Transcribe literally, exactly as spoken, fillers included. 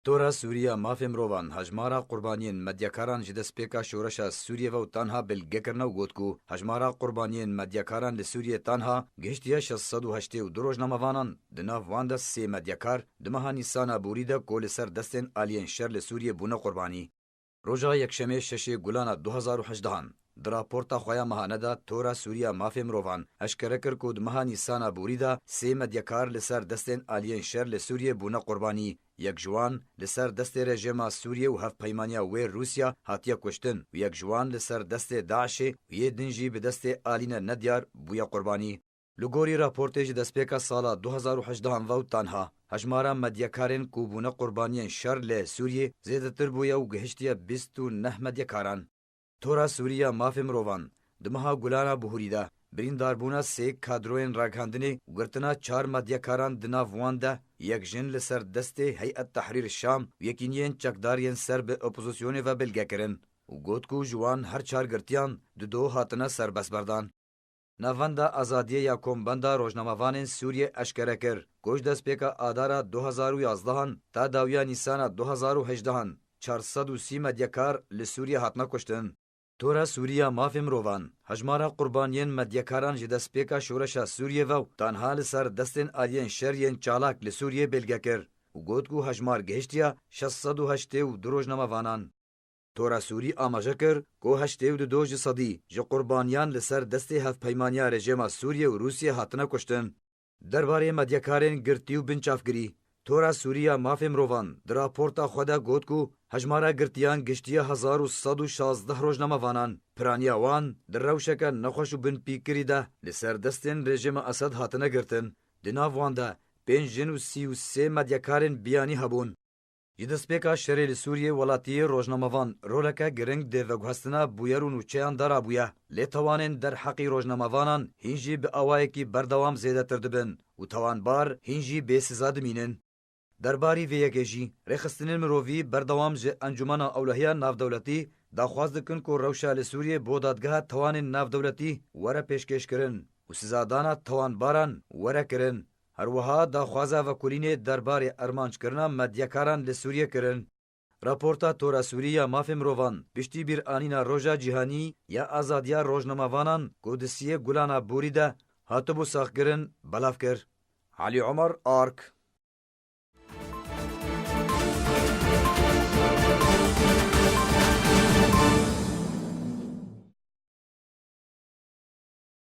Tora Sûrî ya Mafê Mirovan hejmara qurbaniyên medyakaran ji destpêka şoreşa Sûriyê ve û tanha bilge kirine û got ku hejmara qurbaniyên medyakaran li Sûriyê tanha gihiştiye şeş sed û heştê û du rojnamevanan, di nav wan de sê medyakar di meha Nîsana borî de ku li ser destên aliyên şer li Sûriyê bûne qurbanî. Roja Yekşemê şeşê Gulana du hezar û hejdehan, di raporta xwe ya mehane de Tora Sûrî ya Mafê Mirovan eşkere kir ku di meha Nîsana borî de sê medyakar li ser destên aliyên şer li Sûriyê bûne qurbanî. Yek ji wan li ser destê rejêma Sûriyê û hevpeymaniya wê Rûsya hatiye kuştin û yek ji wan li ser destê DAIŞê û yê din jî bi destê alîne nediyar bûye qurbanî. Li gorî raportê ji destpêka sala du hezar û hejdehan ve û tanha hejmara medyakarên ku bûne qurbaniyên şer li Sûriyê zêdetir bûye û gihiştiye bîst û neh medyakaran. Tora Sûrî ya Mafê Mirovan di meha Gulana Buhurî de birîndarbûna sê kadroyên ragihandinê û girtina çar medyakaran, di nav wan de yek jin li ser destê Heyet Tehrîr Şam û yekîniyên çekdar yên ser bi opozisyonê ve bilge kirin û got ku ji wan her çar girtiyan dido hatine serbestberdan. Navenda Azadiyê ya Kombenda Rojnamevanên Sûriyê eşkere kir ku ji destpêka Adara du hezar û yazdehan ta dawiya Nîsana du hezar û hejdehan çar sed û sî medyakar li Sûriyê hatine kuştin. Tora Sûrî ya Mafê Mirovan hejmara qurbaniyên medyakaran ji destpêka şoreşa Sûriyê ve û tanha li ser destên aliyên şer yên çalak li Sûriyê bilge kir û got ku hejmar gihiştiye şeş sed û heştê û du rojnamevanan. Tora Sûrî amaje kir ku heştê û du ji sedî ji qurbaniyan li ser destê hevpeymaniya rejêma Sûriyê û Rûsiyê hatine kuştin. Derbarê medyakarên girtî û binçavkirî, Tora Sûrî ya Mafê Mirovan di raporta xwe de got ku hejmara girtiyan giştiye hezar û sed û şazdeh rojnamevanan, piraniya wan di rewşeke nexweş û binpîkirî de li ser destên rejîma Esed hatine girtin. Di nav wan de pênc jin û sî û sê medyakarên biyanî hebûn. Ji destpêka şerê li Sûriyê welatiyê rojnamevan roleke giring di veguhestina bûyer û nûçeyan de rabûye. Lê tewanên derheqî rojnamevanan hîn jî bi awayekî berdewam zêdetir dibin û tewanbar hîn jî bê siza dimînin. Derbarî vê yekê jî, rêxistinên mirovî berdewam ji Encûmena Ewlehiya Navdewletî daxwaz dikin ku rewşa li Sûriyê bo dadgeha tewanên navdewletî were pêşkêşkirin û sizadana tewanbaran were kirin. Her wiha daxwaza vekolînê derbarê armanckirina medyakaran li Sûriyê kirin. Raporta Tora Sûrî ya Mafê Mirovan piştî bîranîna Roja Cîhanî ya Azadiya Rojnamevanan ku di siyê Gulana Borî de hatibû saxkirin, belav kir. Elî Omer, Ark.